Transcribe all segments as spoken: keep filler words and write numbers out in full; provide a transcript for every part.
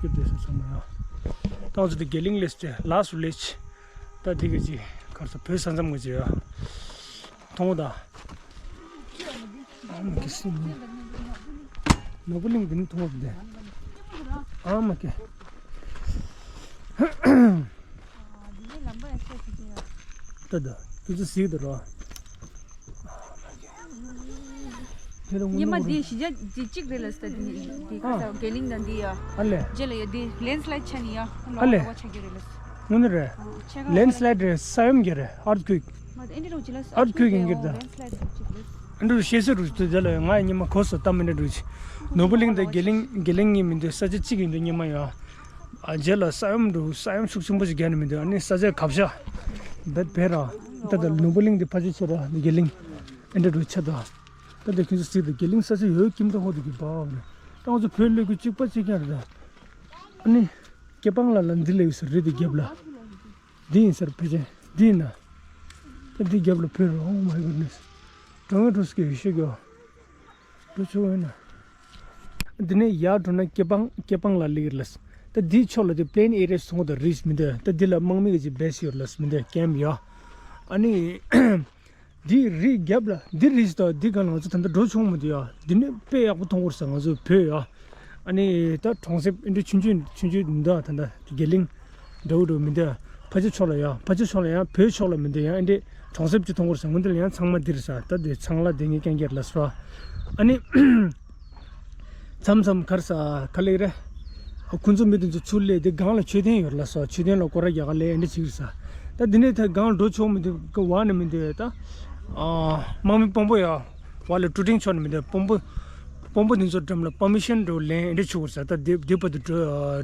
ཀྱི་བསྡད་སོང་ཚང་མ་ཡ། ཏང་ཚོ་དེ་དགེ་ལིང་ལེས་ཏེ་ལཱ་སུ་ལེ་ཆི། ད་དེ་གི་ཅི་གར་ས་བོད་ས་མཚམས་གི་ཅི་ཡ། མཐོང་བ་ད། ཨ་མ་ཀི་སི་ནི། ནོར་བུ་གླིང་འདི་ནི་མཐོང་བ་དེ། ཨ་མ་ཀི། ད་ད་དུ་ཚོ་སིག་ད་རོ། ཉི་མ་འདི་གཞིས་ཆགས་འདི་གཅིག་རེད་ལ་ས། འདི་འདི་ཁ་ས་དགེ་ལིང་དང་འདི་ཡ། ཨ་ལེ། རྗེས་ལ་ཡ་འདི་ལེན་སི་ལའིད་ཆགས་ནི་ཡ། ཨ་ལེ། ལོག་ཆགས་རྒྱུ་རེད་ལ་ས། དངོས་གནས་རེད། ལེན་སི་ལའིད་རེད། ས་ཡོམ་རྒྱག་རེད། ཨར་ཐི་ཁུ་ཨིག་ཨར་ཐི་ཁུ་ཨིག་ཡིན་གྱི་རེད་ད། ཨ་འདྲ་ཤེས་སོ་རུ་དུ་དེ་ལ་ང་ཉི་མ་གོ་སོ་ཏམ་མི་འདྲ་འགྲོ་ཆི། ནོར་བུ་གླིང་དང་དགེ་ལིང་དགེ་ལིང་གཉིས་མི་འདུག་ས་ཆ་གཅིག་ཡིན་འདུག་ཉི་མ་ཡ། ཨ་རྗེས་ལ་ས་ཡོམ་འགྲོ་ས་ཡོམ་ཤུགས་ཆེན་པོ་ཞིག་རྒྱག་ནི་མི་འདུག་ཨ་ནི་ས་ཆ་གབ་ཤ་བེད་བེད་ར། ད་ད་ནོར་བུ་གླིང་དེ་ཕ་ཆེ་ཆེ་ར་དགེ་ལིང་ཨེ་འདྲ་འགྲོ་ཆ་ད། ད་དེ་ཁྱོད་ཚོ་སྲིད་དུ་དགེ་ལིང་ས་ཆ་ཡོད་ཁྱིམ་ཐོག་ཧོ་དུ་གི་བ་བ་རེད། ད་ང་ཚོ་བོད་ལས་ཁུལ་གཅིག་པ་གཅིག་རྐྱང་རེད་ད། ཨ་ནི་སྐེ་པང་ལ་ལ་འདི་ལས་ཡོད་ས་རེད་དེ་རྒྱབ་ལ། འདི་ཡིན་ས་རེད་ཕལ་ཆེར་འདི་ཡིན་ན། ད་འདི་རྒྱབ་ལ་བོད་རེད། Oh my goodness། གྲང་ངར་འགྲོ་སྐད་ཡོད་ཤོད་གྱོ། འགྲོ་ཆོག་ཡོད་ན། འདི་ནས་ཡར་འགྲོ་ན་སྐེ་པང་སྐེ་པང་ལ་སླེབས་ཡོད་ལ། ད་འདིའི་ཕྱོགས་ལ་དེ་པི་ལེན་ཨེ་རི་ཡ་སོང་དང་རིས་མི་འདུག་ད་འདི་ལ་དམག་མི་གི་ཅིག་བེ་སི་ཡོད་ལ་མི་འདུག་ཀེམ་ཡ། ཨ་ནི། འདི་རི་རྒྱབ་ལ་འདི་རི་ཞིག་དང་འདི་ག་ལ་ང་ཚོ་ད་ལྟ་འགྲོ་ཆོག་མི་འདུག་ཡ། འདི་ནི་དཔེ་ཡག་པོ་མཐོང་གི་རེད་ས། ང་ཚོ་བོད་ཡ། ཨ་ནི་ད་གྲོང་གསེབ་ཨེ་འདྲ་ཆུང་ཆུང་ཆུང་ཆུང་འདུག་ད་ལྟ་དགེ་ལིང་འདྲ་བོ་འདྲ་བོ་མི་འདུག་ཕ་ཆེ་ཕྱོགས་ལ་ཡ། ཕ་ཆེ་ཕྱོགས་ལ་ཡང་བོད་ཕྱོགས་ལ་མི་འདུག་ཡང་ཨེ་འདྲ་གྲོང་གསེབ་ཅིག་མཐོང་གི་རེད་ས། སྔོན་དེ་ལ་ཡང་ཚང་མ་འདི་རེད་ས། ད་འདི་ཚང་ལ་དེ་ངས་རྐྱང་རྐྱང་ལ་སོ། ཨ་ནི། མཚམས་མཚམས་གར་ས་ག་ལེ་རེད། ཁོང་ཚོ་མི་དེ་ཚོ་ཚུར་སླེབས་དེ་སྒང་ལ་མཆོད་རྟེན་ཡོད་ལ་སོ། མཆོད་རྟེན་ལ་སྐོར་ར་རྒྱག་ག་ལེ་ཨེ་འདྲ་བྱེད་ཀྱི་རེད་ས། ད་འདི་ནས་ད་སྒང་འགྲོ་ཆོག་མི་འདུག་གི་བ་ནི་མི་འདུག་ད་དམག་མི་དཔོན་པོ་ཡ་བ་ལ་ཀྲུ་ཀྲིང་ཕྱོགས་ནས་མི་འདུག་དཔོན་པོ་དཔོན་པོ་དེ་ཚོ་འགྲམ་ལ་པར་མི་ཤན་འགྲོ་ལེན་ཨེ་འདྲ་བྱེད་ཀྱི་རེད་ས། ད་འདི་འདི་བར་དུ་འགྲོ་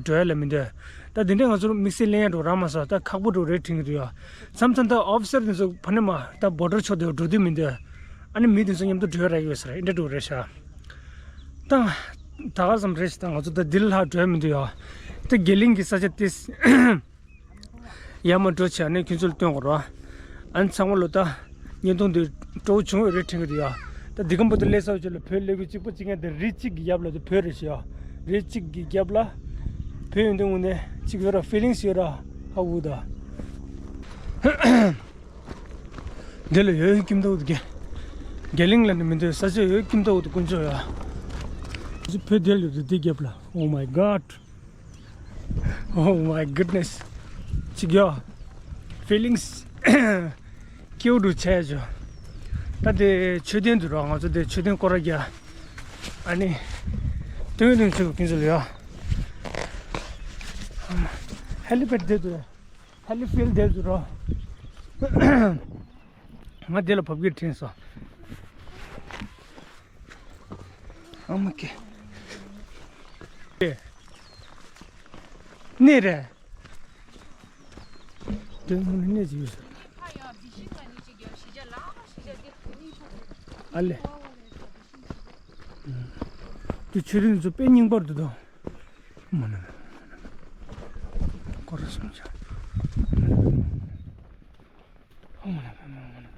འགྲོ་ཡ་ལ་མི་འདུག་ད་འདི་འདྲ་ང་ཚོར་དམིགས་བསལ་ལེན་ཡ་འགྲོ་རག་མ་སོང་། ད་ཁག་པོ་འགྲོ་རེད་དྲན་གྱི་འདུག་ཡ། མཚམས་མཚམས་ད་ཨོ་ཕི་སར་དེ་ཚོ་ཕ་ནི་མ་ད་བོར་ཌར་ཕྱོགས་དེ་འགྲོ་དུས་མི་འདུག་ཨ་ནི་མི་དེ་ཚོ་མཉམ་དུ་འགྲོ་ཡ་རག་ཡོད་ས་རེད། ཨེ་འདྲ་འགྲོ་རེད་ཤག་ད་ད་ག་ཙམ་རེད་ཤག་ད་ང་ཚོ་ད་འདི་ལ་ལྷག་འགྲོ་ཡ་མི་འདུག་ཡ། ད་དགེ་ལིང་གི་ས་ཆ་དེ་ཡར་མར་འགྲོ་བྱས་ནས་ཁྱོད་ཚོ་ལ་སྟོན་དགོས་རེད། ཨ་ནི་ཚང་མ་ལོ་ད་བརྙན་ཐུང་འདི་སྤྲོ་བོ་བྱུང་ཡོད་རེད་དྲན་གྱི་འདུག་ཡ། ད་འདི་གམ་པོ་ད་སླེབས་ས་བྱས་ལ་བོད་ཀླད་ཀོར་གཅིག་པ་གཅིག་རྐྱང་དེ་རི་གཅིག་གི་རྒྱབ་ལ་དེ་བོད་རེད་ཤག་ཡ། རི་གཅིག་གི་རྒྱབ་ལ་བོད་ཡོད་དུས་དངོས་གནས་གཅིག་ཡོད་ར་ཕི་ལིང་སི་ཡོད་ར་ཧ་གོ་ད། འདི་ལ་ཡོད་ཀྱིན་འདུག་དགེ། དགེ་ལིང་ལ་ནི་མི་འདུག་ས་ཆ་ཡོད་ཀྱིན་འདུག་དཀོན་མཆོག་ཡ། བོད་འདི་ལ་ཡོད་དེ་རྒྱབ་ལ། Oh my God. Oh my goodness. ཅིག་ཡ། ཕི་ལིང་སི་སྐྱིད་པོ་འདུག་ཆ་ཡ་ཅོ། ད་དེ་མཆོད་རྟེན་འདུག་ར། ང་ཚོ་དེ་མཆོད་རྟེན་སྐོར་ར་རྒྱག་ཨ་ནི། སྟོན་སྟོན་ཆོས་ཀུན་ཚོ་ལ་ཡ། ཧེ་ལི་པེ་ཌི་དེ་འདུག་ཧེ་ལི་ཕིལ་ཌི་དེ་འདུག་ར། ང་འདི་ལ་བབས་ཀྱི་དྲན་སོང་། ཨ་མ་ཀེ། གནས་རེད། དོན་དངོས་གནས་ཅིག་ཡོད་ས། ཨ་ལེ། དེ་ཆོས་རིག་ཚོ་དཔེ་རྙིང་པར་འདུག་དོ། མ་ན་མེ་མ་ན་མེ། སྐོར་ར་སོང་ཆ། ཨོ་མ་ན་མེ་མ་ན་མེ།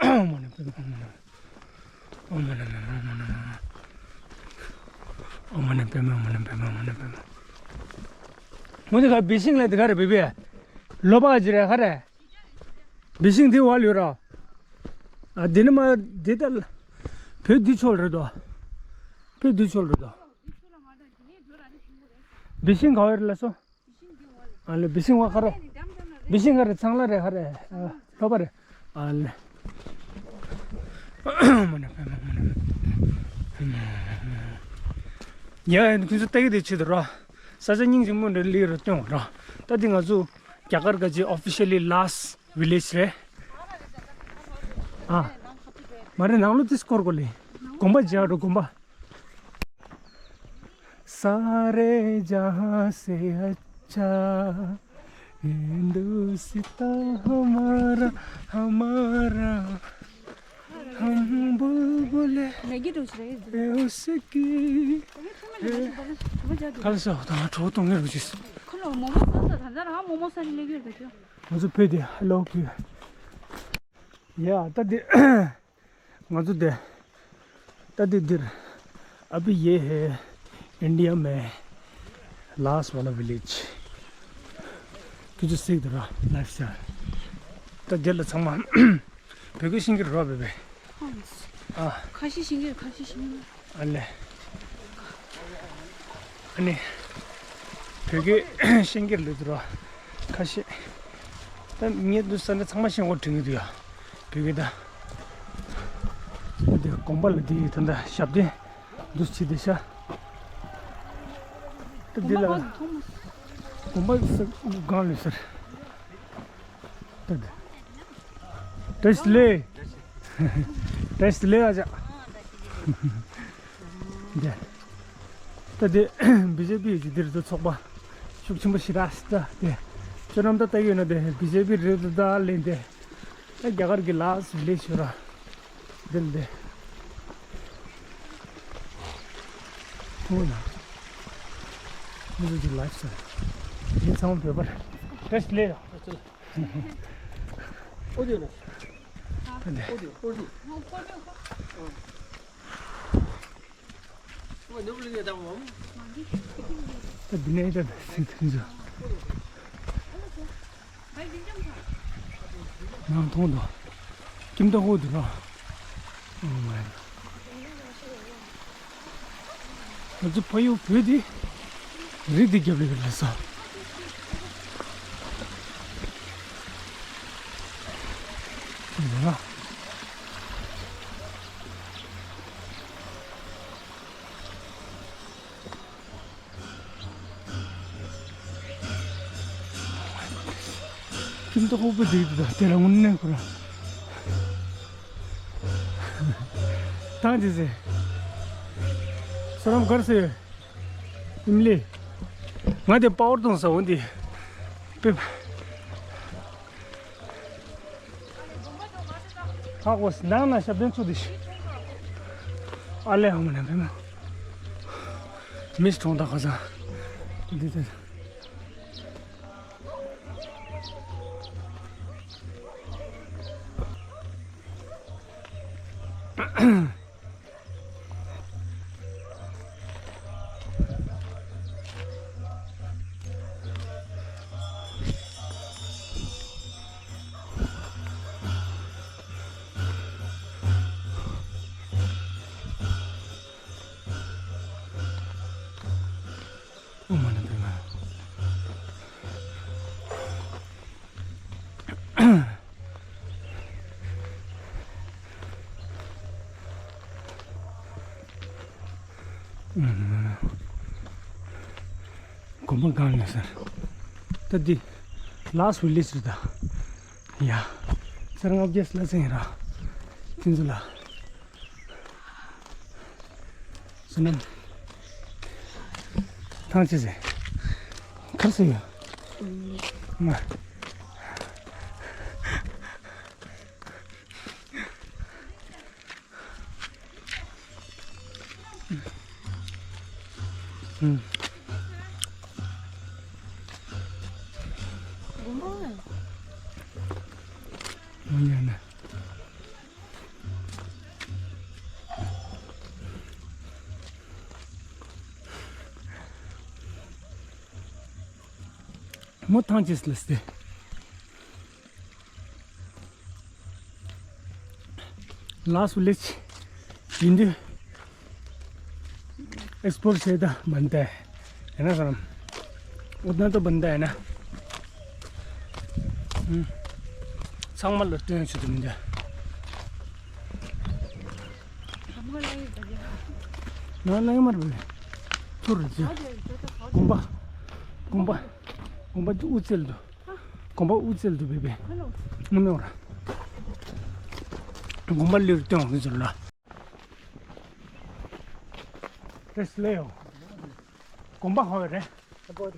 ཨོ་མ་ན་པེ་མ་ཨོ་མ་ན་མེ། ཨོ་མ་ན་མེ་མ་ཨོ་མ་ན་པེ་མ་ཨོ་མ་ན་པེ་མ་ཨོ་མ་ན་པེ་མ། ངོ་དེ་ག་བི་ཤིང་ལ་དེ་ག་རེ་བི་བི། ལོ་པ་ཅི་རེད་ག་རེ། བི་ཤིང་དེ་བ་ལུས་ར། ཨ་དེ་ནི་མ་དེ་ལྟ་ལ། བོད་འདི་ཆོག་རེད་དོ། བོད་འདི་ཆོག་རེད་དོ། བི་ཤིང་ག་བ་རེད་ལ་སོ། ཨ་ལེ་བི་ཤིང་བ་ག་རེ། བི་ཤིང་ག་རེ་ཚང་ལ་རེད་ག་རེ། ཨ་ལོ་པ་རེད། ཨ་ལེ། མ་ན་པེ་མ་མ་ན་པེ་མ། ཡ་ཡ་ཁྱོད་ཚོ་ལྟ་གི་དེ་ཆེད་དུ་ར། ས་ཆ་སྙིང་རྗེ་མོ་འདྲ་ལི་རུ་སྟོན་ར། ད་འདི་ང་ཚོ་རྒྱ་གར་ག་ཅི་ཨོ་ཕི་ཤལ་ལི་ལཱ་སི་ཝི་ལེཇ་རེད། ཨ། མ་རེད་ནང་ལོ་ཏིས་སྐོར་གོ་ལི། དགོན་པ་རྒྱག་འགྲོ་དགོན་པ། सारे जहां से अच्छा हिंदुस्तान हमारा, हमारा। हम बुलबुल ནས་ཀྱི་འགྲོ་ཆི་རེད། उसकी། ག་ལ་སོ་ད་གྲོགས་གཏོང་ངེས་རུ་ཅིས། ཁོ་ལོ་མོ་མོ་ས་ས་ད་ད་ར་མོ་མོ་ས་ནི་ལེགས་ཡོད་ད་ཁྱོད། ང་ཚོ་བོད་དེ་ཧ་ལོ་ཁུལ། ཡ་ད་དེ། ང་ཚོ་དེ། ད་དེ་འདིར། अभी ये है इंडिया में लास्ट वाला विलेज। तुझे सीख दे रहा लाइफ से। ད་འདི་ལ་ཚང་མ་བོད་སྐད་ཤེས་ཀྱི་རེད་པས། ཨ། ཁ་ཤས་ཤེས་ཀྱི་རེད། ཁ་ཤས་ཤེས་ཀྱི་རེད། ཨ་ལེ། ཨ་ནི། བོད་སྐད་ཤེས་ཀྱི་རེད་དོ། ཁ་ཤས། ད་ངས་འདི་ས་ནས་ཚང་མ་ཤེས་དགོས་དྲན་གྱི་འདུག་ཡ། བོད་སྐད་ད། འདི་དགོན་པ་ལ་འདི་ད་ལྟ་ཞབས་བརྟན་འདུག་བྱས་བསྡད་ཤག་ད་འདི་ལ། དགོན་པ་ས་སྒང་ལ་ཟེར། ད་འདི། བཀྲ་ཤིས་བདེ་ལེགས། བཀྲ་ཤིས་བདེ་ལེགས་ཨ་ཅག་འདི། ད་འདི་བི་ཇེ་པི་ཡི་འདིར་དུ་ཚོགས་པ་ཤུགས་ཆེན་པོ་ཞིག་རེད་ད། འདི་ཁྱོད་རྣམས་ད་ལྟ་ཡོད་ན་འདི་བི་ཇེ་པི་རེད་འདུག་ད་ལན་འདི། ད་རྒྱ་གར་གྱི་ལ་སི་ལེ་ཤོ་ར། འདི་ལ་འདི། ཨོ་ཡ། This is the lifestyle. འདི་ཚང་མ་བོད་པ་རེད། བཀྲ་ཤིས་བདེ་ལེགས། ཨོ་དེ་ན། ད་འདི། ཨོ་དེ་ཨོ་དེ། ད་འདི་ནས་ད་སྲིད་དོན་ཚོ། ནང་མཐོང་དང་། ཁྱིམ་ཐོག་ཧོ་དུ་ར། ཨོ་མ་ཡ། ང་ཚོ་ཕ་ཡུལ་བོད་དེ། རི་དེ་རྒྱབ་ལ་ཡོད་ལ་ས། ཡོད་ལ། ཁྱིམ་ཐོག་ཧོ་པོ་དེ་དེ་དེ་ལ་དངོས་གནས་ཁོ་ར། ཐང་ཅི་ཟེ། ས་རམ་གར་སེ། ཨིམ་ལི། ང་དེ་པ་ཝར་གཏོང་ས་འོ་འདི། པེ། ཧ་གོ་སི་ནང་ན་ཞབས་བརྟན་ཚུགས་དེ་ཤི། ཨ་ལེ་ཧ་མ་ན་བེ་མ། མིས་གྲོང་ད་ཁ་ས། འདི་དེ། ཨོ་མ་ན་བེ་མ། དགོན་པ་གང་ཡོད་ཟེར། ད་འདི་ལ་སི་ཝི་ལེ་ཇི་རེད་ད། ཡ། ཚར་ལྔ་བརྒྱད་ལ་ཟིན་ཡིན་ར། ཁྱེད་ཚོ་ལ། བསོད་ནམས། ཐང་ཆད་ཟེར། གར་སེ་ཡོད། མ། ཨུམ། ཨོ་ཡ་ན། མོ་ཐང་ཅིས་ལས་ཏེ། ལ་སི་ཝི་ལེ་ཇི་ཡིན་དུས། ཨེགས་པོ་ར་བྱེད་ད་མན་ཏེ། ཡིན་ན་སོང་། འོ་ན་ད་མན་ཏེ་ཡིན་ན། ཚང་མ་ལ་སྟོན་ཆུ་དུ་མི་འདྲ། ང་ལ་ཡོད་པ་རེད། ཚུར་རེད་ཅེ། དགོན་པ། དགོན་པ། དགོན་པ་དབུ་རྩེ་ལ་འདུག་དགོན་པ་དབུ་རྩེ་ལ་འདུག་བེ་བེ། ངོ་མ་ར། དགོན་པ་ལིར་སྟོན་འོང་གི་ཟེར་ལ། རེས་ལེའོ། དགོན་པ་ཧོ་རེད། དགོན་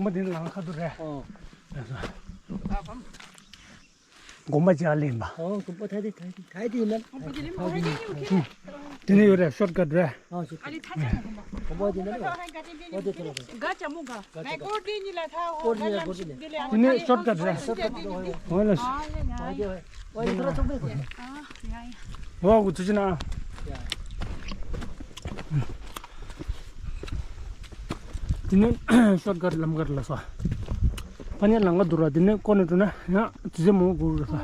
པ་འདི་ལ་ཁ་ཐུག་རེད། ཨོ། ལགས་སོ། དགོན་པ་ཅག་ལེན་པ། ཨོ། དགོན་པ་ཐ་དེ་ཐ་དེ་ཐ་དེ་ཡིན་ན། དེ་ནས་ཡོད་རེད། ཤོར་ཀ་ཊི་རེད། ཨོ། ཤོར་ཀ་ཊི། དགོན་པ་དེ་ན་རེད། དགོན་པ་དེ་ན་རེད། ག་ཅ་མོ་ག། མེ་སྐོར་དེ་གཉིས་ལ་ཐ་ཧོ། སྐོར་དེ་ན་སྐོར་དེ་ན། དེ་ནས་ཤོར་ཀ་ཊི་རེད། ཤོར་ཀ་ཊི་རེད། ཨོ་ལགས་སོ། ཨོ་ཡ་ཡ། ཨོ་ཡ་ཐ་ར་ཚོགས་པའི་གོ། ཨ་ཡ་ཡ། ཨོ་གུ་ཚུ་ཅི་ན། ཡ། འདི་ནི་ཤོར་ཀཊ་ལམ་ཁ་ལ་སོ། ཕ་ཉ་ལམ་ཁ་འདུག་ར། འདི་ནི་ཀོ་ནས་འགྲོ་ན་ཡང་དུས་ཚོད་མང་པོ་འགོར་ར་སོ།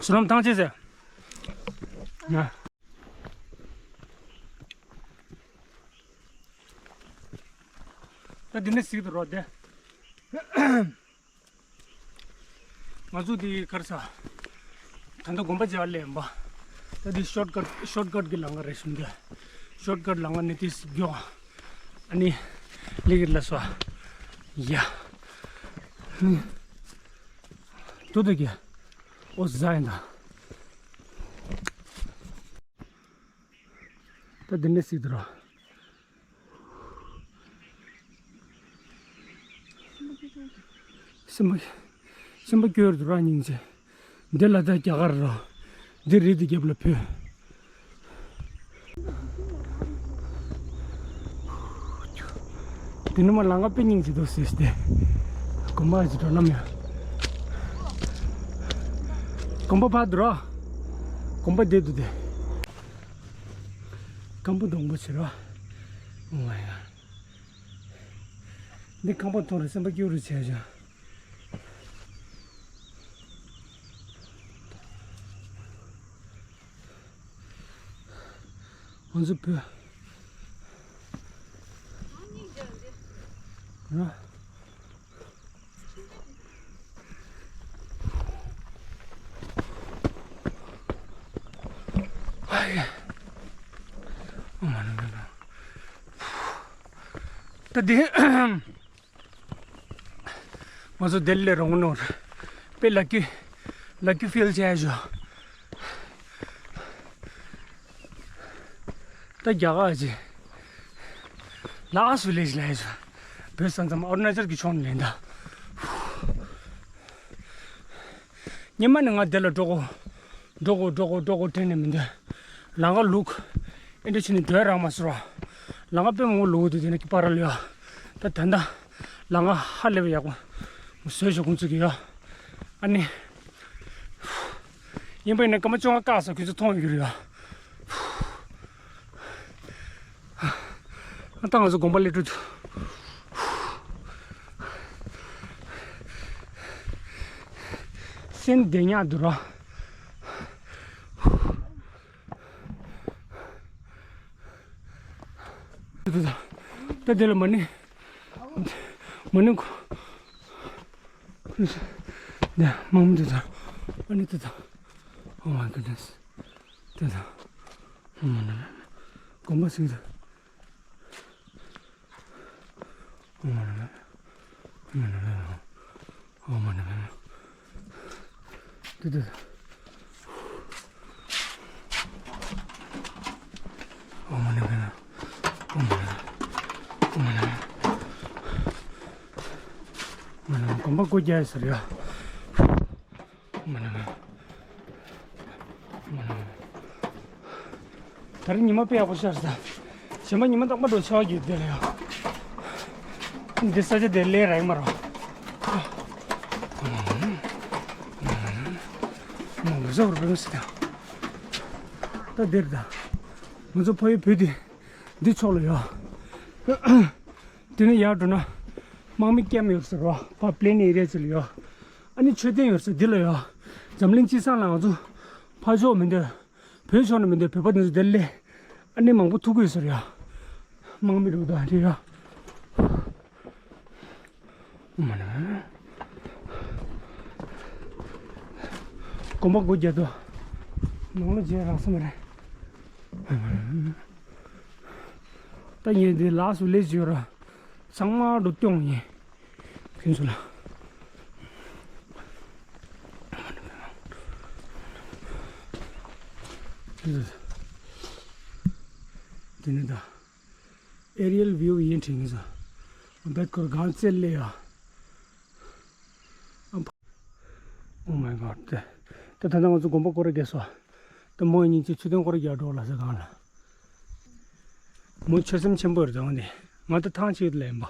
བསོད་ནམས་ཐང་ཆད་ཟེར། ཡ། ད་འདི་ནས་གཟིགས་འདུག་རོགས་དེ། ང་ཚོ་འདི་གར་ས། ད་ལྟ་དགོན་པ་མཇལ་ལས་ཡིན་པ། ད་འདི་ཤོར་ཀཊ་ཤོར་ཀཊ་གི་ལམ་ཁ་རེད་ཤུམ་དེ། ཤོར་ཀཊ་ལམ་ཁ་ནི་དེ་གཟིགས་རྒྱུ། ཨ་ནི། ལི་གི་ལ་སོ། ཡ། ནི། དུ་དུ་གི། ཨོ་ཟ་ཡིན་ད། ད་འདི་ནས་གཟིགས་འདུག་རོགས། སེམས་པ་སེམས་པ་སྐྱོ་རུ་འདུག་ར་སྙིང་རྗེ། འདི་ལ་ད་རྒྱ་གར་རོ། འདི་རི་འདི་རྒྱབ་ལ་བུད། འདི་ནི་མ་ལང་ཀ་དཔེ་སྙིང་རྗེ་འདུག་ཟེར་ཏེ། དགོན་པ་ཅིག་འགྲོ་ལམ་ཡོད། དགོན་པ་ཕར་འདུག་རོ། དགོན་པ་འདི་འདུག་སྟེ། སྐམ་པོ་སྡོང་པོ་བྱེད་རོགས། ཨོ་མའི་གྷོཌ། འདི་རྐང་པ་མཐོང་རུ་སེམས་པ་སྐྱོ་རུ་བྱས་བཞག། ང་ཚོ་བོད། ར། ད་དེ། ང་ཚོ་དེ་ལས་རོང་ནོར། དཔེ་ལ་ཀི། ལ་ཀི་ཕིལ་བྱས་ཞོ། ད་རྒྱ་གར་ཅི། ལགས་སུ་ལས་ལས་ཞོ། བོད་ས་མཚམས་ཨ་རུ་ན་ཅལ་གྱི་ཕྱོགས་ནས་ལེན་ད། སྔོན་མ་ནས་ང་འདི་ལ་འགྲོ་གོ། འགྲོ་གོ་འགྲོ་གོ་འགྲོ་གོ་དྲན་ནས་མི་འདོད། ལམ་ཁ་ལུག་ཨེ་འདྲ་བྱས་ནས་སྡོད་རག་མ་སོང་། ལམ་ཁ་དཔེ་མང་པོ་ལུག་འདུག་དེ་ནས་ཀི་པར་ལ་ཡོད། ད་ད་ལྟ་ལམ་ཁ་ཧ་ལས་པ་ཡག་པོ་བཟོས་ཤག་ཁོང་ཚོ་གིས་ཡ། ཨ་ནི། ཡིན་པ་ཡིན་ན་སྐར་མ་བཅོ་ལྔ་བཀག་ས་ཁོ་ཚོ་མཐོང་ཡོད་ཀྱི་རེད་ཡ། ད་ང་ཚོ་དགོན་པ་སླེབས་འགྲོ་འདུག་སེམས་བདེ་ཉག་འདུག་ར། ད་དེ་ལ་མ་ཎི། མ་ཎི་ཁོ། ནས་མང་མོ་འདུག་ད། ཨ་ནི་འདུག་ད། Oh my goodness. འདུག་ད། Oh my goodness. དགོན་པ་ཟིན་ད། Oh my goodness. Oh my goodness. Oh my goodness. འདུག་ད། Oh my goodness. Oh my goodness. Oh my goodness. དགོན་པ་སྒོ་རྒྱག་ཡོད་ས་རེད་ཡ། མ་ན་མ། མ་ན་མ། ད་རེས་ཉི་མ་དཔེ་ཡག་པོ་ཤར་ས། གཞན་པ་ཉི་མ་རྟག་པར་འགྲོ་ཆེ་བ་རྒྱུ་དེ་ལ་ཡང་། འདི་ས་ཆ་དེ་ལས་ར་ཡིན་མ་རོ། མ་ངོ་ཟ་བར་བོས་ད། ད་འདིར་ད། ང་ཚོ་ཕ་ཡུལ་བོད་དེ། འདི་ཕྱོགས་ལ་ཡོད། དེ་ནས་ཡར་འགྲོ་ན། དམག་མི་ཀེམ་ཡོད་ཟེར་བ། ཕ་པི་ལེན་ཨེ་རི་ཡ་ཅིག་ལ་ཡོད། ཨ་ནི་མཆོད་རྟེན་ཡོད་ཟེར་འདི་ལ་ཡོད། འཛམ་གླིང་སྤྱི་བསང་ལ་ང་ཚོ་ཕར་ཕྱོགས་མི་འདོད། བོད་ཕྱོགས་ནས་མི་འདོད། བོད་པ་འདི་ཚོ་འདིར་སླེབས། ཨ་ནི་མང་པོ་ཐུག་གི་ཡོད་ཟེར་ཡ། དམག་མི་རུ་དང་རེད་ཡ། མ་ན། དགོན་པ་སྒོ་རྒྱག་དུས། ནང་ལ་མཇལ་རག་ས་མ་རེད། ད་ངས་འདི་ལགས་སུ་ལས་བྱོས་ར། ཚང་མ་འགྲོ་སྐྱོང་ཡིན། ཁྱོད་ཚོ་ལ། འདི་ནི་ད། Aerial view ཡིན་དྲན་གི་ཟ། བེད་ཁོར་གང་ཚེ་ལེ་ཡ། Oh my god. ད་ད་ད་ང་ཚོ་དགོན་པ་སྐོར་ར་རྒྱག་སོ། ད་མོ་ཡིན་ཅི་ཆུ་དོན་སྐོར་ར་རྒྱག་འགྲོ་ལ་ཟ་གང་ལ། མོ་ཆོད་སེམས་ཆེན་པོ་རེད་དང་ནི། ང་ད་ཐང་ཆད་ལ་ཡིན་པ།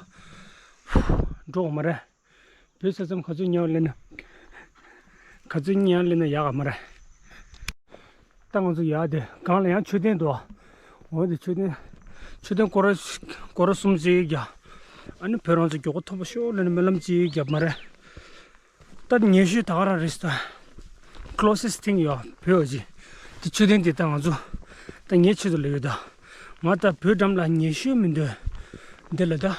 འགྲོ་མ་རེད། བོད་ས་མཚམས་ག་ཚོད་ཉལ་ལེན་ན། ག་ཚོད་ཉལ་ལེན་ན་ཡག་ག་མ་རེད། ད་ང་ཚོ་ཡག་དེ་གང་ལ་ཡང་མཆོད་རྟེན་འདུག་འོ་དེ་མཆོད་རྟེན། མཆོད་རྟེན་སྐོར་ར་སྐོར་ར་གསུམ་ཅིག་རྒྱབ། ཨ་ནི་བོད་རང་ཚོ་མགྱོགས་པོ་ཐོབ་པ་ཤོག་ལབ་ནས་སྨོན་ལམ་ཅིག་རྒྱབ་མ་རེད། ད་ཉེ་ཤོས་ད་ག་རང་རེད་ད། closest thing ཡོད་བོད་ཅིག་དེ་མཆོད་རྟེན་དེ་ད་ང་ཚོ་ད་ངའི་ཆེད་དུ་ལས་ཡོད་ད། ང་ད་བོད་འགྲམ་ལ་ཉེ་ཤོས་མི་འདོད། འདི་ལ་ད།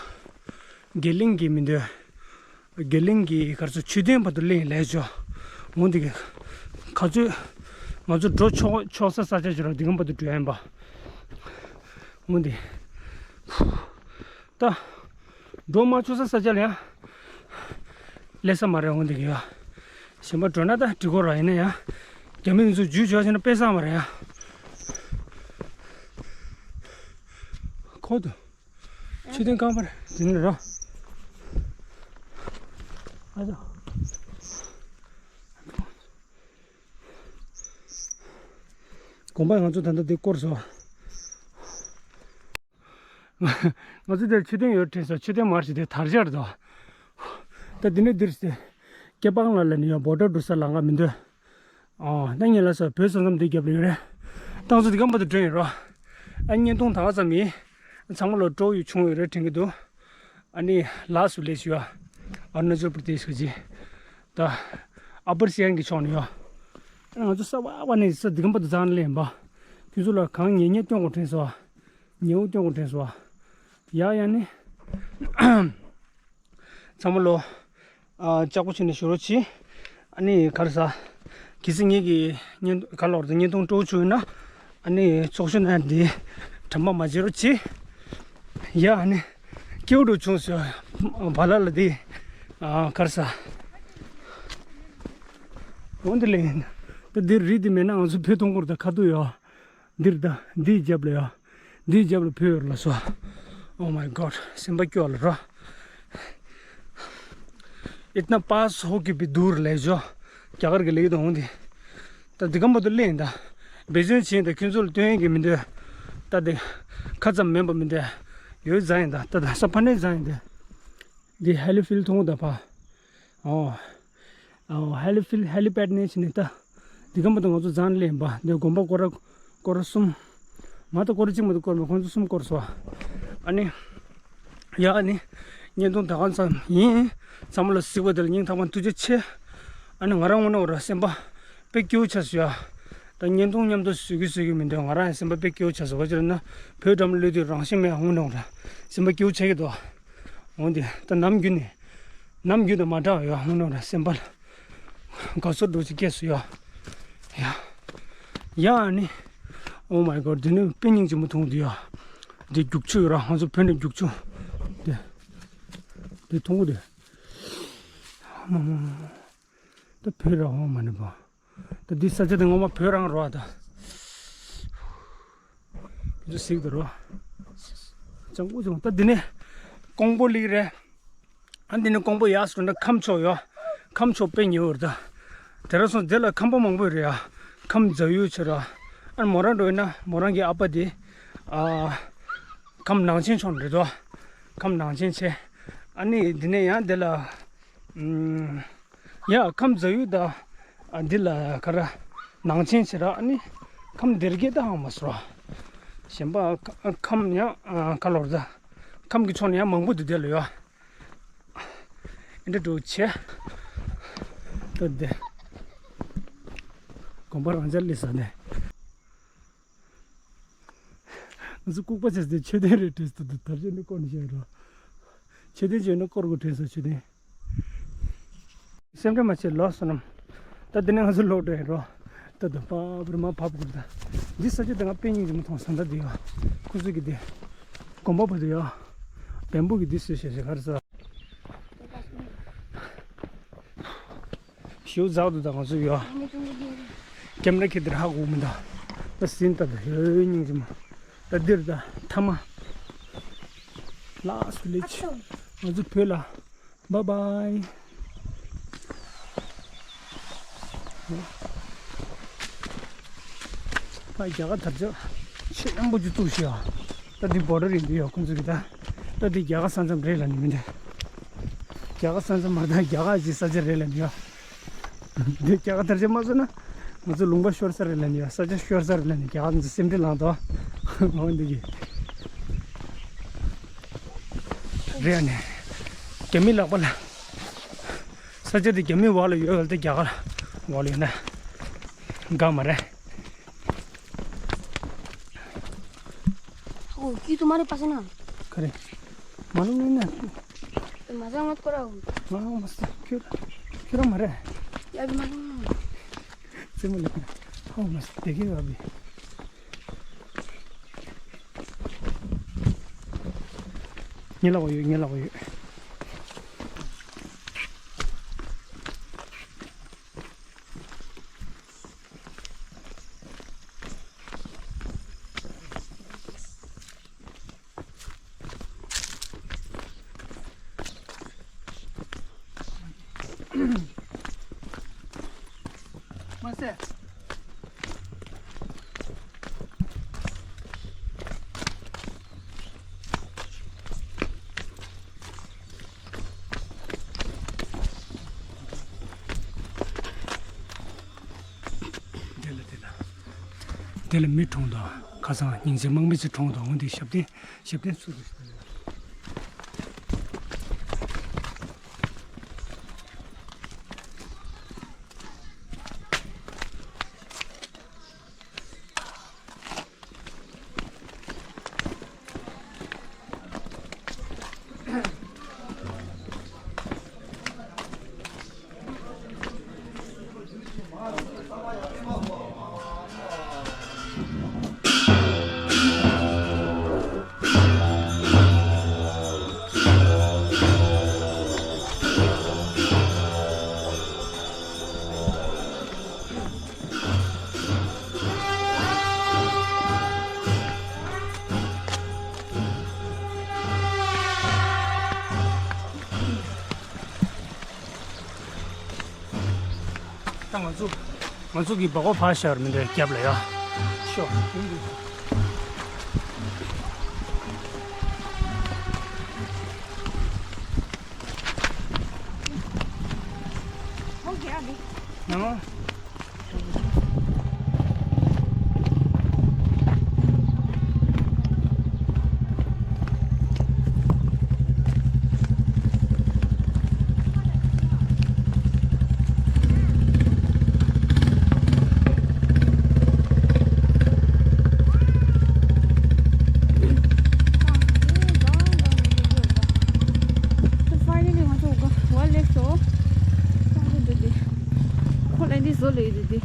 དགེ་ལེགས་ཀྱི་མི་འདོད། དགེ་ལེགས་ཀྱི་གར་སོ་མཆོད་རྟེན་བར་དུ་གླེང་ལས་ཆོག་འོ་འདི་ག་ག་ཚོད། ང་ཚོ་འགྲོ་ཆོག་ཆོག་ས་ས་ཆ་ཅིག་ར་འདི་གམ་བར་དུ་འགྲོ་ཡ་ཡིན་པ། འོ་འདི། ད། འགྲོ་མ་ཆོག་ས་ས་ཆ་ལ་ཡང་། སླེབས་ས་མ་རེད་འོ་འདི་གི་ཡ། གཞན་པ་འགྲོ་ན་ད་འགྲིག་གོ་ར་ཡིན་ན་ཡང་། རྒྱ་མི་འདི་ཚོ་རྒྱུས་ཆོག་ཆེ་ན་དཔེ་བཟང་མ་རེད་ཡ། ཁོ་ཐུ། མཆོད་རྟེན་རྐང་པར་འདི་ནས་རོ། ཨ་ཙི། དགོན་པ་ང་ཚོ་ད་ལྟ་འདི་བསྐོར་སོང་། ང་ཚོ་འདིར་མཆོད་རྟེན་ཡོད་དྲན་སོང་། མཆོད་རྟེན་མར་ཞིག་དེ་དར་ཆར་དོ། ད་འདི་ནས་འདིར་སྟེ། སྐེད་པང་ལ་ལ་ནི་ཡོད་བོ་ཊར་འགྲོ་ས་ལམ་ཁ་མི་འདུག་ཨོ། ད་ངས་ལ་ས་བོད་ས་མཚམས་འདི་རྒྱབ་ལ་ཡོད་རེད། ཏང་ཚོ་འདི་གམ་པ་དུ་བསྒྲོན་ཡོད་རོ། ཨ་བརྙན་ཐུང་ད་ག་ཙམ་ཡིན། ཚང་མ་ལོ་སྤྲོ་ཡོད་ཆུང་ཡོད་རེད་དྲན་གི་འདུག་ཨ་ནི་ལགས་སུ་ལས་ཞུ་ཨ། ཨ་རུ་ན་ཅལ་པར་དེ་ཤུ་ཅི། ད། ཨ་པར་སི་ཡང་གི་ཕྱོགས་ནས་ཡོད། ཨ་ང་ཚོ་ས་བ་བ་ནས་ས་འདི་གམ་པ་དུ་བཙང་ལེན་པ། ཁྱོད་ཚོ་ལ་གང་ཉེ་ཉེ་སྟོན་དགོས་དྲན་སོང་། ཉེ་བོ་སྟོན་དགོས་དྲན་སོང་། ཡ་ཡ་ནི། ཚང་མ་ལོ། ཨ་ལྕགས་པོ་ཆེ་ནས་ཞུ་རོགས་གྱིས། ཨ་ནི་ག་རེ་ཟ། གལ་སྲིད་ངེད་ཀྱི་བརྙན་ག་ལོར་དུ་བརྙན་ཐུང་སྤྲོ་བྱུང་ཡོད་ན། ཨ་ནི་ཚོགས་ཞུགས་གནང་དེ་དྲན་པ་མ་བརྗེད་རོགས་གྱིས། ཡ་ཨ་ནི་སྐྱེ་བོ་འགྲོ་བྱུང་ཟེར། བ་ལ་ལ་དེ་ཨ་ག་རེ་ཟ། འོན་ཏེ་ལེན། ད་འདིར་རི་དེ་མེད་ན་ང་ཚོ་བོད་མཐོང་གོར་དང་ཁ་ཐུག་ཡོད། འདིར་ད་འདིའི་རྒྱབ་ལ་ཡ། འདིའི་རྒྱབ་ལ་བོད་ཡོད་ལ་སོ། Oh my God སེམས་པ་སྐྱོ་ལ་རོ། इतना पास होके भी दूर ले जाओ རྒྱ་གར་གི་ལེགས་དང་འོང་དེ། ད་འདི་གམ་པ་དུ་ལེན་ད། འབད་བརྩོན་བྱེད་ད་ཁྱོད་ཚོ་ལ་སྟོན་ཡིན་གི་མི་འདོད། ད་དེ། ཁ་ཙམ་མིན་པ་མི་འདོད། ཡོད་ཟ་ཡིན་ད་ད་ད་ས་ཕ་ནས་ཟ་ཡིན་ད། འདི་ཧེ་ལི་ཕིལ་མཐོང་ད་ཕ། ཨོ། ཨོ་ཧེ་ལི་ཕིལ་ཧེ་ལི་པེད་ནས་ཕྱིན་ནས་ད། འདི་གམ་པ་དུ་ང་ཚོ་ཛན་ལེན་པ་འདི་དགོན་པ་སྐོར་ར་སྐོར་ར་གསུམ། མ་ད་སྐོར་ར་གཅིག་མ་ད་སྐོར་མ་ཁོང་ཚོ་གསུམ་སྐོར་སོ། ཨ་ནི། ཡ་ཨ་ནི། བརྙན་ཐུང་ད་གང་ཙམ་ཡིན། ཚང་མ་ལ་གཟིགས་པ་དེ་ལ་སྙིང་ཐག་པ་ཐུགས་རྗེ་ཆེ། ཨ་ནི་ང་རང་ངོ་ནས་འོ་ར་སེམས་པ་དཔེ་སྐྱིད་པོ་ཆགས་སོང་ཡ། ད་བརྙན་ཐུང་མཉམ་དུ་བཟོ་གི་བཟོ་གི་མི་འདུག་ང་རང་ཡང་སེམས་པ་དཔེ་སྐྱིད་པོ་ཆགས་སོང་། ག་ཅི་རེད་ན་བོད་འགྲམ་གློད་དུས་རང་བཞིན་མེད་ཡ་ངོ་ནས་འོ་ར་སེམས་པ་སྐྱིད་པོ་ཆགས་ཀྱི་འདུག་འོ་འདི་ད་ནམ་རྒྱུན་ནས་ནམ་རྒྱུན་དང་མ་འདྲ་བ་ཡོད་ཧང་ནོ་ར་སེམས་པ་ལ་དགའ་ཚོར་འགྲོ་ཅིག་སྐྱེས་སུ་ཡོད། ཡ། ཡ་ཨ་ནི། Oh my God འདི་ནི་དཔེ་སྙིང་རྗེ་མོ་མཐོང་འདི་ཡ། འདི་རྒྱུག་ཆུ་ཡོད་ར་ང་ཚོ་བོད་ནས་རྒྱུག་ཆུ། འདི། འདི་མཐོང་གི་འདི། མ་མ་མ་མ། ད་བོད་ར་འོང་མ་ནི་པ། ད་འདི་ས་ཆ་དེ་ངོ་མ་བོད་རང་རོ་ཨ་ད། འདི་གཟིགས་དུ་རོ། ཅང་ཀུ་ཅང་ད་འདི་ནས་ཀོང་པོ་ལིག་རེད། ཨ་འདི་ནས་ཀོང་པོ་ཡག་སོང་ན་ཁམས་ཕྱོགས་ཡོད། ཁམས་ཕྱོགས་དཔེ་ཉེ་བོར་ད། དེ་ར་སོང་དེ་ལ་ཁམས་པ་མང་པོ་རེད་ཨ། ཁམས་རྫ་ཡུལ་ཆེ་ར། ཨ་མོ་རང་འགྲོ་ཡིན་ན་མོ་རང་གི་ཨ་ཕ་དེ། ཨ། ཁམས་ནང་ཆེན་ཕྱོགས་རེད་དོ། ཁམས་ནང་ཆེན་ཆེ། ཨ་ནི་འདི་ནས་ཡང་དེ་ལ། ཨུམ། ཡ་ཁམས་རྫ་ཡུལ་ད། ཨ་འདི་ལ་ག་ར། ནང་ཆེན་ཆེ་ར་ཨ་ནི། ཁམས་སྡེ་དགེ་ད་ཧང་མ་སོ། གཞན་པ་ཁམས་ཡང་ག་ལོར་ད། ཁམས་ཀྱི་ཕྱོགས་ནས་ཡང་མང་པོ་འདུག་དེ་ལ་ཡོད། ཨེ་འདྲ་འགྲོ་ཆེ། ད་དེ། དགོན་པ་རང་འཇགས་ལས་ས་ནས། ང་ཚོ་ལྐུགས་པ་བྱས་ཏེ་མཆོད་རྟེན་རེ་བྲིས་ཏེ་དར་ཆེན་ནི་བསྐོར་ནས་བཞག་རོགས། མཆོད་རྟེན་བྱས་ན་བསྐོར་དགོས་དྲན་སོང་མཆོད་རྟེན། སེམས་ཁྲལ་མ་བྱེད་ལོ་བསོད་ནམས། ད་དེ་ནས་ང་ཚོ་ལོག་འགྲོ་ཡིན་རོགས། ད་དུང་པ་བར་མ་བབས་དགོས་ད། འདི་ས་ཆ་དེ་ང་དཔེ་སྙིང་རྗེ་མོ་མཐོང་སོང་ད་འདི་ཡོད། ཁོ་ཚོ་གི་འདི། དགོན་པ་བར་དུ་ཡོད། བེམ་པུ་གི་འདི་སུས་བྱས་བྱས་ག་རེ་ཟ། ཞེའུ་འཛག་ཏུ་དང་ང་ཚོ་ཡོད། ཀེམ་ར་ཁྱེར་དེར་ཧ་གོ་མི་འདུག་ད་ཟིན་ད་ད་ཧེ་སྙིང་རྗེ་མོ། ད་འདིར་ད་ཐ་མ། ལགས་སོ་ལེ་ཆི། ང་ཚོ་བོད་ལ། བཱའི་བཱའི། ད་རྒྱ་གར་དར་ལྕོག་ཆེ་ཡང་པོ་ཅིག་བཙུགས་ཤིག་ཨ། ད་འདི་བོ་ཌར་ཡིན་འདི་ཡོད་ཁོང་ཚོ་གི་ད། ད་འདི་རྒྱ་གར་ས་མཚམས་རེད་ལ་ནི་མི་འདི། རྒྱ་གར་ས་མཚམས་མ་ད་རྒྱ་གར་གྱི་ས་ཆ་རེད་ལ་ནི་ཡོད། འདི་རྒྱ་གར་དར་ཆ་མ་བཟོ་ན། ང་ཚོ་ལུང་པ་ཤོར་ས་རེད་ལ་ནི་ཡོད། ས་ཆ་ཤོར་ས་རེད་ལ་ནི་རྒྱ་གར་ང་ཚོ་སེམས་ཁྲལ་ལངས་དོ། འོ་འདི་གི། རེད་ཨ་ནི། རྒྱ་མི་ལག་པ་ལ། ས་ཆ་དེ་རྒྱ་མི་འོག་ལ་ཡོད་ལ་དེ་རྒྱ་གར་འོག་ལ་ཡོད་ན། དགའ་མ་རེད། ཨོ་ཀི་ཏུ་མ་རེད་པ་ས་ན། ག་རེ། མ་ལུང་ནི་ན། མ་ཟ་ང་ཁོ་ར། མ་ལུང་མ་ཟ་ཁྱོད་ཁྱོད་ར་མ་རེད། ཡ་བི་མ་ལུང་། ཙེ་མོ་ལེགས། ཧོ་མ་ཟ་དེ་གི་བ་བི། ཉེ་ལ་བ་ཡོད་ཉེ་ལ་བ་ཡོད། མ་ཟད། དེ་ལ་དེ་ལ། དེ་ལ་མི་གྲོངས་དང་ཁ་སང་ཉིན་མཚན་དམག་མི་ཚོ་གྲོངས་དང་འོན་ཏེ་ཞབས་བརྟན་ཞབས་བརྟན་ཚུགས་དང་ཞིག་དང་། ད་ང་ཚོ་ང་ཚོ་གི་སྦག་སྦག་ཕར་ཤར་མི་འདྲ་རྒྱབ་ལ་ཡ། ཤོག་ཡང་། Finally ང་ཚོ་ག་བ་ལེགས་སོ། ཁོ་ལ་འདི་བཟོ་ལེ་ཡོད་དེ།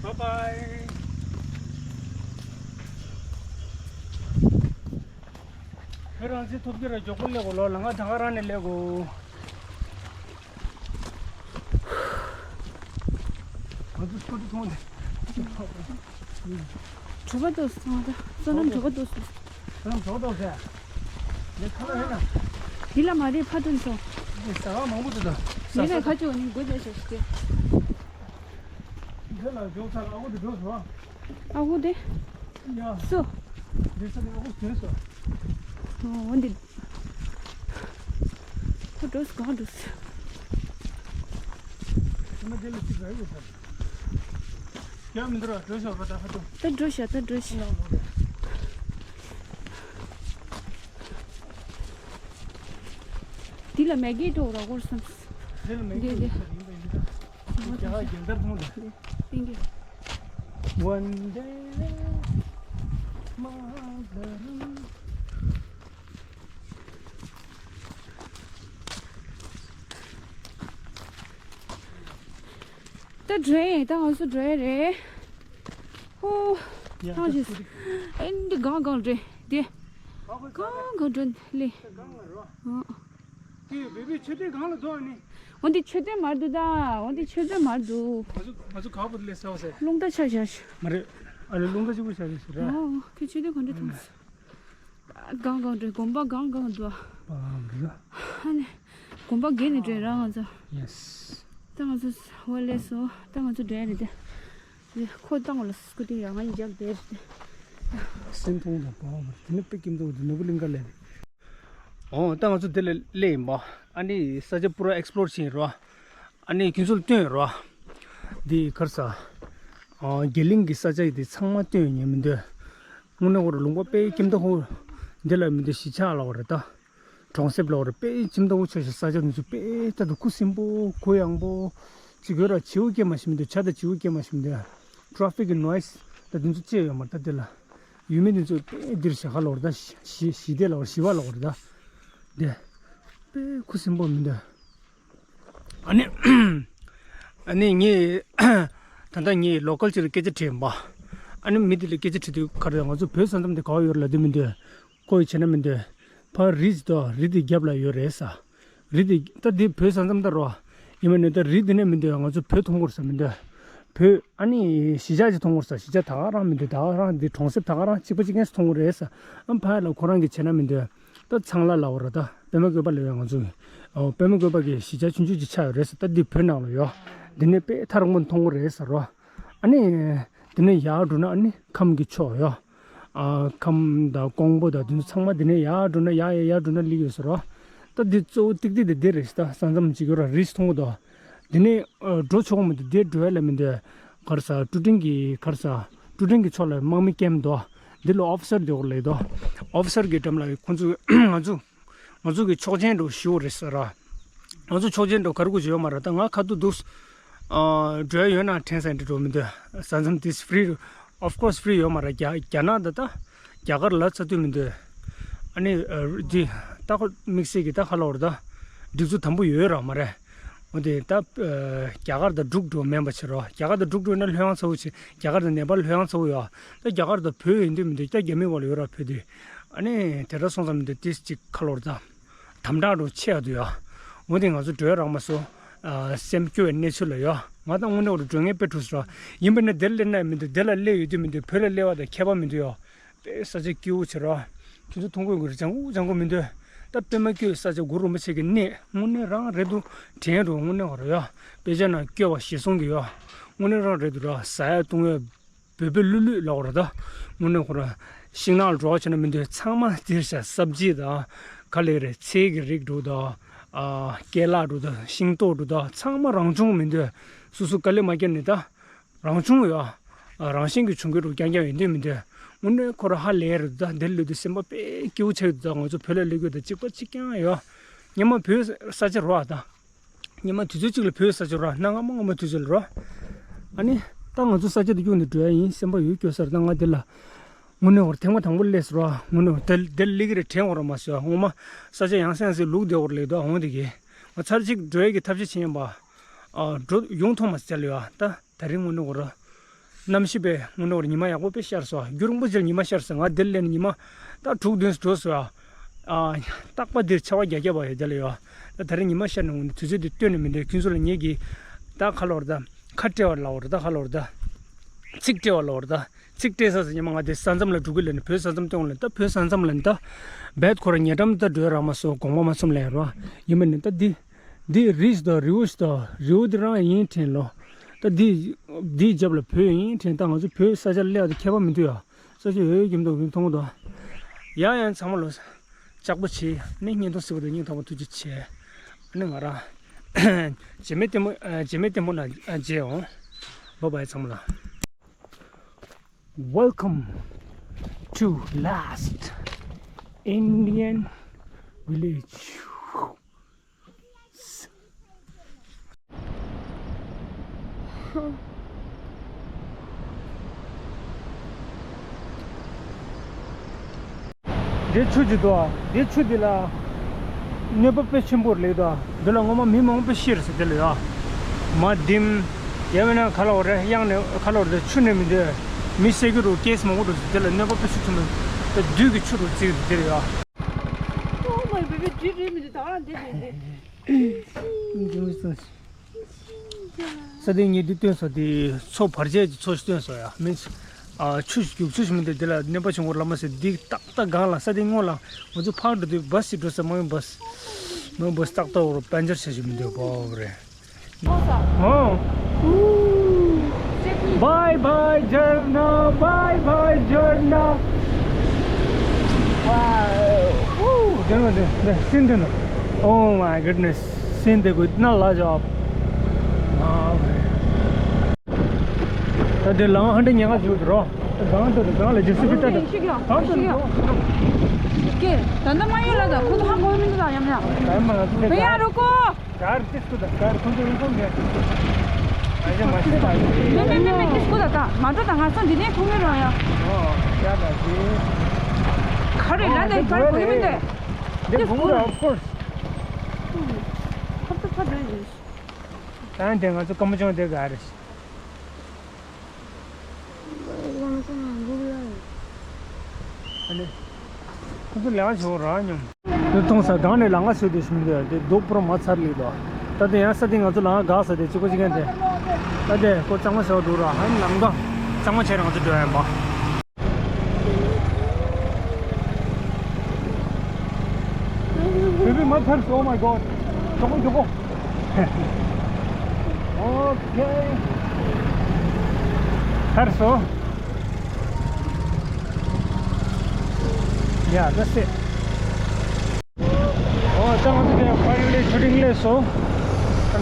Bye bye. ཁྱོད་རང་ཚོའི་ཐོབ་རྒྱུ་ར་མགྱོགས་པོ་སླེབས་གོ་ལོ་ལ་ང་ད་ག་རང་ནས་སླེབས་གོ། ང་ཚོ་ཆུ་དུ་མཐོང་དེ། གྲོད་པ་ལྟོགས་སོང་ད། བསོད་ནམས་གྲོད་པ་ལྟོགས་སོང་། བསོད་ནམས་གྲོད་པ་ལྟོགས་སོང་། འདི་ཁ་ལ་ཡིན་ན། འདི་ལ་མ་རེད་ཕ་དུན་སོང་། འདི་ཟ་བ་མང་པོ་འདུག་ད། མི་ལས་ཁ་ཅིག་འོ་ནི་དགོས་བྱས་ཤོག་ཅིག་འདི་ལ་འཇོག་ཚར་ཨ་ཁུ་འདི་འགྲོ་སོང་། ཨ་ཁུ་དེ། ཡ། སུ། འདི་ས་ནས་ཨ་ཁུ་དེ་སོང་། འོ་འདི། ཁོ་འགྲོ་སོང་གང་འགྲོ་སོང་། ཁྱོད་མ་དེ་ལ་ཅིག་ར་ཡོད་ས། ཡ་མི་འདུག་ར་འགྲོ་ཤོག་ར་ད་ཧ་ཏོ། ད་འགྲོ་ཤག་ད་འགྲོ་ཤག་འདི་ལ་མེ་གི་འགྲོ་ར་གོར་སམ། འདི་ལ་མེ་གི་འདི་འདི། འདི་རྒྱ་གར་རྒྱལ་དར་མཐོང་དང་། འདི་འདི། One day mother. ད་འགྲོ་ཡས་ད་ང་ཚོ་འགྲོ་ཡས་རེད། ཧོ། ཡ་ཐང་ཆད། ཨེ་འདི་གང་གང་འགྲོ་འདི། གང་གང་འགྲོ་ལེ། ཨ། དེ་བེ་བེ་མཆོད་རྟེན་གང་ལ་འགྲོ་ཨ་ནི། འོ་འདི་མཆོད་རྟེན་མར་འདུག་ད། འོ་འདི་མཆོད་རྟེན་མར་འདུག་ང་ཚོ་ང་ཚོ་ག་པོ་ལས་ཟ་བ་ཟེར། རླུང་རྟ་ཆག་བཞག་ཤག་མ་རེད། ཨ་ནི་རླུང་རྟ་གཅིག་པུ་ཆག་རེད་ཟེར་ར། ཨོ་ཁྱོད་མཆོད་རྟེན་ག་འདྲ་མཐོང་སོང་། གང་གང་འགྲོ་དགོན་པ་གང་གང་འགྲོ། པ་གང་འགྲོ། ཨ་ནི། དགོན་པ་བརྒྱད་ནས་འགྲོ་ར་ང་ཚོ། ཡེས། ད་ང་ཚོ་ཧོ་ལེ་སོ། ད་ང་ཚོ་འགྲོ་ཡ་རེད་དེ། ཁོ་བཏང་བ་ལ་སྐུ་དེ་ཡང་ང་ཡི་རྒྱབ་བསྡད་རེད་དེ། སེམས་མཐོང་དང་པོ་བར་དེ་ནི་དཔེ་སྐྱིད་མདོག་དེ་ནོར་བུ་གླིང་ཁ་ལས་རེད། ཨོ་ད་ང་ཚོ་འདི་ལ་སླེབས་ཡིན་པ། ཨ་ནི་ས་ཆ་པུ་ར་ཨེགས་པི་ལོར་བྱས་ཡིན་རོ། ཨ་ནི་ཁྱོད་ཚོ་ལ་སྟོན་ཡིན་རོ། འདི་ག་རེ་ཟ། ཨ་རྒྱ་གླིང་གི་ས་ཆ་འདི་ཚང་མ་སྟོན་ཡིན་མི་འདོད། དངོས་གནས་ཁོ་རང་ལུང་པ་དཔེ་ཁྱིམ་ཐོག་ཁོ་འདི་ལ་མི་འདོད་གཞིས་ཆགས་ལ་བ་རེད་ད། གྲོང་གསེབ་ལ་བ་རེད་དཔེ་ཁྱིམ་ཐོག་ཁོ་ཆོག་ཤག་ས་ཆ་འདི་ཚོ་དཔེ་ད་དུ་ཁུ་སིམ་པོ་གུ་ཡངས་པོ། ཅིག་གོ་ར་བྱིའུ་སྐད་མ་ཤེས་མི་འདོད། བྱ་དང་བྱིའུ་སྐད་མ་ཤེས་མི་འདོད། ཊ་རེ་ཕིག་གི་ནོ་ཡིས་ད་འདི་ཚོ་ཅི་ཡོད་མ་རེད་ད་འདི་ལ། ཡུལ་མི་འདི་ཚོ་དཔེ་འདིར་ཞེ་ཁ་ལོར་ད་ཞི་ཞི་བདེ་ལོར་ཞི་བ་ལོར་ད། དེ་དཔེ་ཁུ་སིམ་པོ་མི་འདུག་ཨ་ནི་ཨ་ནི་ངས་ད་ལྟ་ངས་ལོ་ཀལ་ཅིག་ལ་སྐད་ཆ་དྲིས་པ། ཨ་ནི་མི་དེ་ལ་སྐད་ཆ་དྲིས་དུས་ག་རེ་ང་ཚོ་བོད་ས་མཚམས་དེ་ག་བ་ཡོད་རེད་ལབ་དུས་མི་འདུག་ཁོ་ཡིས་བྱས་ན་མི་འདུག་ཕར་རི་ཅིག་འདུག་རི་དེ་རྒྱབ་ལ་ཡོད་རེད་ས། རི་དེ་ད་འདི་བོད་ས་མཚམས་ད་རོ། ཡིན་པ་ནི་ད་རི་འདི་ནས་མི་འདུག་ང་ཚོ་བོད་མཐོང་གི་རེད་ས་མི་འདུག་བོད་ཨ་ནི་གཞིས་ཆགས་ཅིག་མཐོང་གི་རེད་ས། གཞིས་ཆགས་ད་ག་རང་མི་འདུག་ད་ག་རང་འདི་གྲོང་གསེབ་ད་ག་རང་གཅིག་པ་གཅིག་རྐྱང་ཞིག་མཐོང་གི་རེད་ས། ཨ་ཕ་ཡ་ལ་ཁོ་རང་གིས་བྱས་ན་མི་འདུག་ད་ཚང་ལ་ལ་བ་ར་ད་པད་མ་བཀོད་པ་ལ་ཡོད་ང་ཚོ་གི། ཨོ་པད་མ་བཀོད་པ་གི་གཞིས་ཆགས་ཆུང་ཆུང་ཅིག་ཆགས་ཡོད་རེད་ས། ད་འདི་བོད་ནང་ལ་ཡོད། འདི་ནས་དཔེ་ཐག་རིང་པོ་མཐོང་གི་རེད་ས་རོ། ཨ་ནི། དེ་ནས་ཡར་འགྲོ་ན་ཨ་ནི་ཁམས་ཀྱི་ཕྱོགས་ཡོད། ཨ་ཁམས་དང་ཀོང་པོ་དང་དེ་ཚོ་ཚང་མ་དེ་ནས་ཡར་འགྲོ་ན་ཡར་ཡར་ཡར་འགྲོ་ན་སླེབས་ཡོད་ཟེར་རོ། ད་འདི་གཙོ་བོ་ཏིག་ཏིག་དེ་འདི་རེད་ཤག་ད་ས་མཚམས་གཅིག་ཡོད་ར་རི་མཐོང་གི་འདུག་དེ་ནས་ཨ་འགྲོ་ཆོག་གི་མི་འདུག་དེ་འགྲོ་ཡ་ལ་མི་འདུག་ག་རེ་ཟ་ཀྲུ་ཀྲིང་གི་ག་རེ་ཟ་ཀྲུ་ཀྲིང་གི་ཕྱོགས་ལ་དམག་མི་ཀེམ་འདུག་འདི་ལ་ཨོ་ཕི་སར་འདི་འོག་ལ་ཡོད་དོ། ཨོ་ཕི་སར་གི་འགྲམ་ལ་ཁོང་ཚོ་ང་ཚོ། ང་ཚོ་གི་ཆོག་མཆན་འགྲོ་ཞུ་རེད་ཟེར་ར། ང་ཚོ་ཆོག་མཆན་འགྲོ་ག་རེ་དགོས་ཀྱི་ཡོད་མ་རེད་ད་ང་ཁ་ཐུག་འདུག་ཨ་འགྲོ་ཡ་ཡོད་ན་དྲན་ས་འདྲི་འགྲོ་མི་འདུག་ས་མཚམས་this free of course free ཡོད་མ་རེད། རྒྱ་རྒྱ་ནག་ད་ད་རྒྱ་གར་ལ་ཚ་དུས་མི་འདུག་ཨ་ནི་ཨ་འདི་ད་ཁོ་དམིགས་བསལ་གྱི་ད་ཁ་ལོར་ད་སྒྲིག་འཛུགས་དམ་པོ་ཡོད་ར་མ་རེད། འོ་དེ་ད་ཨ་རྒྱ་གར་དང་འབྲུག་འགྲོ་མིན་པ་བྱེད་རོགས། རྒྱ་གར་དང་འབྲུག་འགྲོ་ན་ལྷོད་ཡངས་ཚ་བོ་བྱེད། རྒྱ་གར་དང་ནེ་པཱལ་ལྷོད་ཡངས་ཚ་བོ་ཡོད། ད་རྒྱ་གར་དང་བོད་ཡིན་དུས་མི་འདུག་ད་རྒྱ་མི་བར་ལ་ཡོད་ར་བོད་དུས། ཨ་ནི་དེ་འདྲ་སོང་ཙང་མི་འདུག་ཏིས་ཅིག་ཁ་ལོར་ད། དམ་དྲག་འགྲོ་ཆེ་ཡ་འདུག་ཡ། འོ་དེ་ང་ཚོ་འགྲོ་ཡ་རག་མ་སོང་། ཨ་སེམས་སྐྱོ་བའི་གནས་ཚུལ་ལ་ཡོད། ང་ད་དངོས་གནས་འགྲོ་ངེས་དཔེ་འཁྲུག་སོང་། ཡིན་པ་ནི་དེར་སླེབས་ན་མི་འདུག་དེ་ལ་སླེབས་ཡོད་དུས་མི་འདུག་བོད་ལ་སླེབས་པ་དང་ཁྱད་པར་མི་འདུག་ཡ། དཔེ་ས་ཆ་སྐྱིད་པོ་བྱེད་རོགས། ཁྱོད་ཚོ་མཐོང་གི་ཡོད་རེད། ལྗང་གུ་ལྗང་གུ་མི་འདུག་ད་དཔེ་མ་སྐྱིད་ས་ཆ་གུ་རུ་རིན་པོ་ཆེ་གི་གནས་དངོས་གནས་རང་རེད་འདུག་དྲན་འགྲོ་དངོས་གནས་བ་རེད་ཡ། དཔེ་ཆ་ནང་བཀོད་པ་ཞེས་གསུང་གི་ཡོད། དངོས་གནས་རང་རེད་འདུག་ར་ཟ་ཡ་བཏུང་ཡ། བོད་པའི་ལུས་ལུས་ལ་བ་རེད་ད། དངོས་གནས་ཁོ་ར་ཤིང་ནགས་ལ་འགྲོ་བ་བྱས་ན་མི་འདུག་ཚང་མ་འདིར་བཞག་སབ་ཇི་དང་ག་ལེ་རེད། ཚལ་གྱི་རིགས་འདྲ་དང་། ཨ་ཀལ་ལ་འདྲ་དང་ཤིང་ཏོག་འདྲ་དང་ཚང་མ་རང་བྱུང་མི་འདུག་སོ་སོ་དཀའ་ལས་མ་བརྒྱབ་ནས་ད་རང་བྱུང་ཡོད། ཨ་རང་བཞིན་གྱི་བྱུང་གི་འདུག་རྐྱང་རྐྱང་ཡོད་འདུག་མི་འདུག་དངོས་གནས་ཁོ་ར་ཧ་ལས་རེད་ད། འདིར་སླེབས་དུས་སེམས་པ་དཔེ་སྐྱིད་པོ་ཆགས་ཡོད་ད། ང་ཚོ་བོད་ལ་སླེབས་དུས་ད་གཅིག་པ་གཅིག་རྐྱང་ཡོད། སྔོན་མ་བོད་ས་ཆ་རོ་ཨ་ད། ཉི་མ་དུས་ཚོད་གཅིག་ལ་བོད་ས་ཆ་རོ། གནའ་སྔ་མོ་སྔ་མོ་དུས་ཚོད་ལ་རོ། ཨ་ནི་ད་ང་ཚོ་ས་ཆ་དེ་སྐྱོང་ནས་འགྲོ་ཡ་ཡིན། སེམས་པ་ཡོད་སྐྱོ་ས་རེད། ད་ང་འདི་ལ་དངོས་གནས་བར་ཐེངས་མ་དང་པོ་སླེབས་སོང་རོ། དངོས་གནས་བར་དེ་དེ་སླེབས་ཀྱི་རེད་དྲན་འོང་ར་མ་སོང་། སྔོན་མ་ས་ཆ་ཡང་སེ་ཡང་སེ་ལུག་བསྡད་འོར་ལེགས་འདུག་འོང་དེ་གི་ང་ཚར་གཅིག་འགྲོ་ཡ་གི་ཐབས་ཤེས་བྱེད་ཡིན་པ། ཨ་འགྲོ་ཡོང་ཐོག་མ་ཟེར་ལ་ཡོད་ད། ད་རིང་དངོས་གནས་བར་གནམ་གཤིས་དཔེ་དངོས་གནས་བར་ཉི་མ་ཡག་པོ་དཔེ་ཤར་སོང་། རྒྱུན་རིང་པོ་ཅིག་ཉི་མ་ཤར་སོང་། ང་འདིར་སླེབས་ནས་ཉི་མ་ད་དྲུག་བདུན་འགྲོ་སོང་ཨ། རྟག་པ་འདིར་ཆར་པ་རྒྱག་རྒྱག་པ་ཡོད་དེ་ལ་ཡོད། ད་ད་རིང་ཉི་མ་ཤར་ནས་འོང་ནས་དུས་ཚོད་འདི་སྟོན་ནས་མི་འདུག་ཁྱོད་ཚོ་ལ་ངེད་ཀྱིས་ད་ཁ་ལོར་ད་ཁ་སྤྲད་པ་ལ་བར་ད་ཁ་ལོར་ད་ཚིག་སྤྲད་པ་ལ་བར་ད་ཚིག་སྤྲད་ས་ས་ཉི་མ་ང་དེ་ས་མཚམས་ལ་འགྲོ་གི་ལ་ནི་བོད་ས་མཚམས་སྟོན་ལ་ད་བོད་ས་མཚམས་ལ་ནི་ད་བེད་ཁོ་ར་ཉེ་འགྲམ་ད་འགྲོ་རག་མ་སོང་། དགོངས་པ་མ་ཚོམ་ལ་ཡ་རོ། ཡིན་མིན་ནི་ད་འདི། འདི་རིས་དང་རི་བོ་ཞིག་དང་རི་བོ་འདི་རང་ཡིན་དྲན་ལོ། ད་འདི་འདིའི་རྒྱབ་ལ་བོད་ཡིན་དྲན། ད་ང་ཚོ་བོད་ས་ཆ་སླེབས་ཏེ་ཁྱད་པར་མི་འདུག་ཡ། ས་ཆ་ཡོད་ཡོད་རྒྱུ་མི་འདུག་མཐོང་གི་འདུག་ཡ་ཡ་ཚང་མ་ལོ། ལྕགས་པོ་བྱེད། ནི་བརྙན་ཐུང་གཟིགས་པ་དང་སྙིང་ཐག་པ་ཐུགས་རྗེ་ཆེ། ཨ་ནི་ང་རང་རྗེས་མའི་ལྟད་མོ་རྗེས་མའི་ལྟད་མོ་ནང་མཇལ་ཡོང་། བྷའི་བྷའི་ཚང་མ་ལ། Welcome to last Indian village. འདི་ཆུ་ཅིག་འདུག་འདི་ཆུ་འདི་ལ་གནོད་པ་དཔེ་ཆེན་པོ་རེད་འདུག་འདི་ལ་སྔོན་མ་མི་མང་པོ་ཤི་རེད་ཟེར། འདི་ལ་ཡ་མ་ལྡིམ་ཡ་མིན་ན་ག་ལ་བ་རེད། གཡང་ནས་ག་ལ་བ་རེད། ཆུ་ནས་མི་འདོད་མི་བསད་ཀྱི་རུ་ཀེས་མང་པོ་འགྲོ་ཟེར། འདི་ལ་གནོད་པ་དཔེ་ཆེ་ཆུ་མི་ད་བདུད་ཀྱི་ཆུ་རུ་བརྩི་འདི་ལ་ཡ། Oh my baby, འདི་རེད་མི་འདུག་ད་ག་རང་འདི་རེད་འདི། ས་སྟེང་ཉེ་དུས་སྟོན་སོང་དེ་མཚོ་བར་ཆད་ཀྱི་མཚོ་ཞིག་སྟོན་སོང་ཡ། མིན་ཆུ་རྒྱུག་ཆུ་ཞིག་མི་འདུག་དེ་ལ་གནོད་པ་བྱུང་བ་ལ་མ་ཟེར། འདི་ཏག་ཏག་སྒང་ལ་ས་སྟེང་སྔོན་ལ་ང་ཚོ་ཕར་འགྲོ་དུས་བཱས་ཞིག་འགྲོ་ས། མ་ཡོང་བཱས་མ་ཡོང་བཱས་ཏག་ཏག་འོར་པན་ཅར་བྱས་ཞིག་མི་འདུག་པོ་རེད། ཨོ། Bye bye Jharna, bye bye Jharna. Wow. དེ་ནས་དེ་དེ་སིན་དེ་ནས། Oh my goodness. Seen the good, not large job. ད་དེ་ལམ་ཧ་འདྲ་ཉེན་ཁ་བྱུང་འགྲོ། གང་དུ་གང་ལ་ཇེ་སི་པི་ལྟ་དུ། ཤི་གི་གང་དུ་ཤི་གི་འགྲོ། ཀེ། ད་ལྟ་མ་ཡོད་ལ་ད་ཁོ་ཚོ་ཧ་གོ་མི་འདུག་ད་ཡམ་ཡ། ག་ཡ་རོ་ཀོ། ཀར་ཏིས་ཀུ་ད་ཀར་ཁོ་ཚོ་ཡོང་ཁོམ་མེད། ཨ་ཅེ་མ་ཤི་ད་ཡོད། མེ་མེ་མེ་མེ་ཏིས་ཀུ་ད་ད་མ་འགྲོ་ད་ང་ཚོ་འདི་ནས་ཁོང་མེད་རོ་ཡ། ཨོ་ཡ་ད་ཞི། ག་རེ་ལ་ད་ཀར་གོ་མི་འདུག་འདི་ཁོང་ད་of course། ཁབ་ཏུ་ཚ་འདོད་ཡིན། ད་འདི་ང་ཚོ་ཀམ་པོ་ཅང་དེ་ག་རེ། ཨ་ནི། ཁོ་ཚོ་ལས་ཀ་བྱེད་ར་སྙམ། དེ་མཐོང་ས་སྒང་ནས་ལམ་ཁ་བཟོས་ཏེ་ཞུ་འདོད་དེ་རྡོ་པུར་མ་ཚར་ལེགས་དོ། ད་དེ་ཡང་ས་དེ་ང་ཚོ་ལམ་ཁ་འགག་ས་དེ་གཅིག་པོ་གཅིག་ཡན་དེ། ད་དེ་ཁོ་གཙང་མ་བཟོ་འདུག་ར་ཧམ་ལམ་ཁ་གཙང་མ་བྱས་རང་ཚོ་འགྲོ་ཡ་ཡིན་པ། Baby, my purse, oh my God. མགྱོགས་པོ་མགྱོགས་པོ། Okay. ཐར་སོང་། Yeah, that's it. ཨོ་ད་ང་ཚོ་དེ་finally shooting སླེབས་སོང་།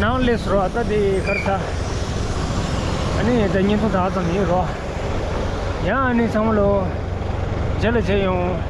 ནང་སླེབས་སོང་ར། ད་དེ་གར་ས། ཨ་ནི་ད་བརྙན་ཐུང་ད་ཙམ་ཡིན་རོ། ཡང་ཨ་ནི་ཚང་མ་ལོ། རྗེས་ལ་མཇལ་ཡོང་།